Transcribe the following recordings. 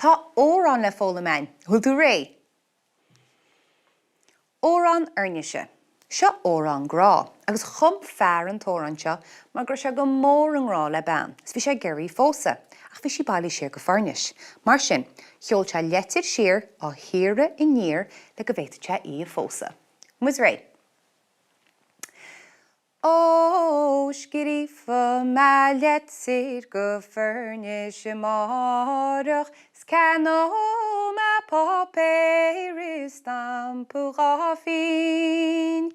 Tá amhrán le foghlaim againn. Bhfuil tú réidh? Amhrán Fhoirnise. Seo amhrán grá, agus chum fear an t-amhrán seo mar go raibh sé go mór i ngrá le bean, is bhí sé ag iarraidh í phósadh, ach bhí sí bailithe siar go Foirnis. Mar sin, sheol sé leitir siar á hiarraidh aniar le go bhféadfadh sé í a phósadh. Muid réidh? Ó, scríobfaidh mé leitir go Foirnis amáireach 's ceannóidh mé páipéar is stampa 2 phínn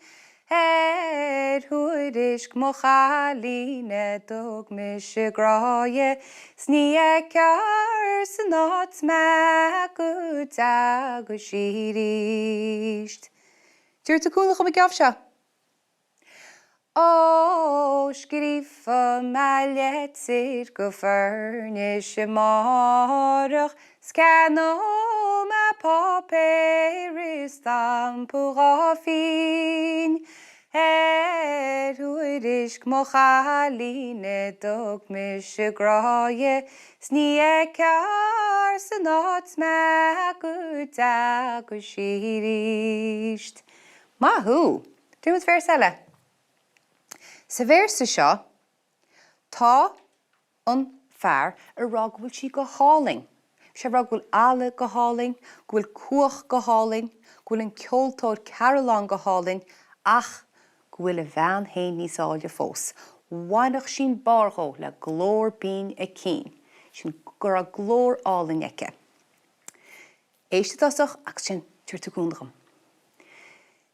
Ar thuairisc mo chailín a dtug mise grá dhi 's ní fheicfear san áit mé go dteaga sí aríst. Tabhair tú cúnamh dhom an geábh seo. Ó, scríobfaidh mé leitir go Foirnis amáireach 's ceannóidh mé páipéar is stampa 2 phínn Ar thuairisc mo chailín a dtug mise grá dhi 's ní fheicfear san áit mé go dteaga sí aríst. Maith thú! Déanfaidh muid véarsa eile. Sa véarsa seo, tá an fear ag rá go bhfuil sí go hálainn. Tá sé ag rá go bhfuil eala go hálainn, go bhfuil cuach go hálainn, go bhfuil an ceoltóir Cearúllán go hálainn, ach go bhfuil a bhean féin níos áille fós. Bhainfeadh sí barr dhó le glór binn a cinn. Sin go raibh glór álainn aici. Éist i dtosach agus ansin tabhair tú cúnamh dhom.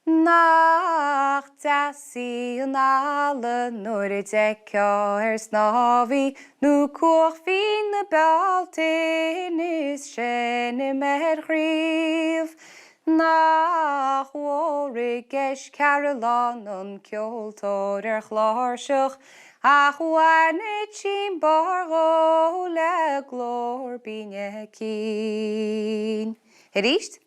Nach deas í an eala nuair a d'fheicfeá ar snámh í, nó cuach mhín na Bealtaine is seinm ar chraobh. Nach mhór i gceist Cearúllán an ceoltóir ar chláirseach, ach bhainfeadh sí barr dhó le glór binn a cinn. Arís.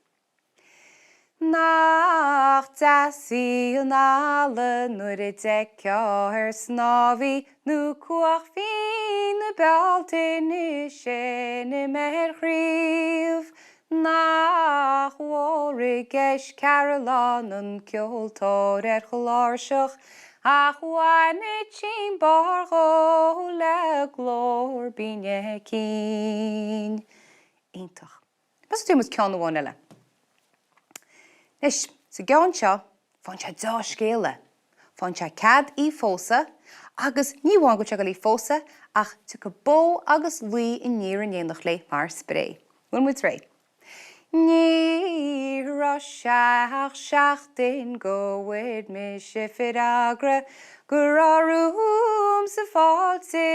Nach deas í an eala nuair a d'fheicfeá ar snámh í, nó cuach mhín na Bealtaine ag seinm ar chraobh. Nach mhór i gceist Cearúllán an ceoltóir ar chláirseach, ach bhainfeadh sí barr dhó le glór binn a cinn. Iontach. Meas tú déanfaidh muid ceann amháin eile. Anois, sa gceann seo, faigheann sé deá-scéala. Faigheann sé cead í phósadh agus ní amháin go bhfuil sé ag dul í phósadh ach tiocfaidh bó agus lao aniar in éineacht léi mar spré. Bhfuil muid réidh? Ní raibh sé ach seachtain go bhfuair mise freagra go raibh romhamsa fáilte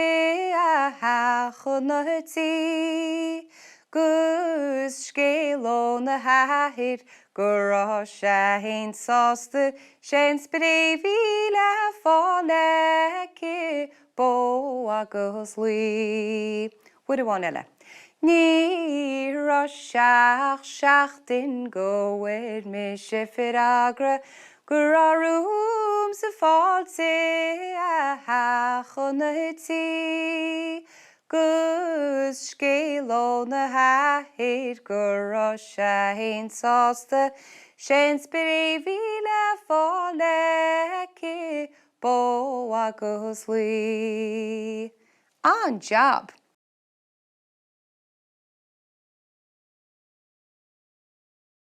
a theacht chun a' tí. 'Gus scéal óna hathair go raibh sé fhéin sásta 'sé an spré bhí le fáil aici bó agus lao. Uair amháin eile. Ní raibh sé ach seachtain go bhfuair mise freagra go raibh romhamsa fáilte a theacht chun a' tí. 'Gus scéal óna hathair go raibh sé fhéin sásta 'sé an spré bhí le fáil aici bó agus lao. An-jab!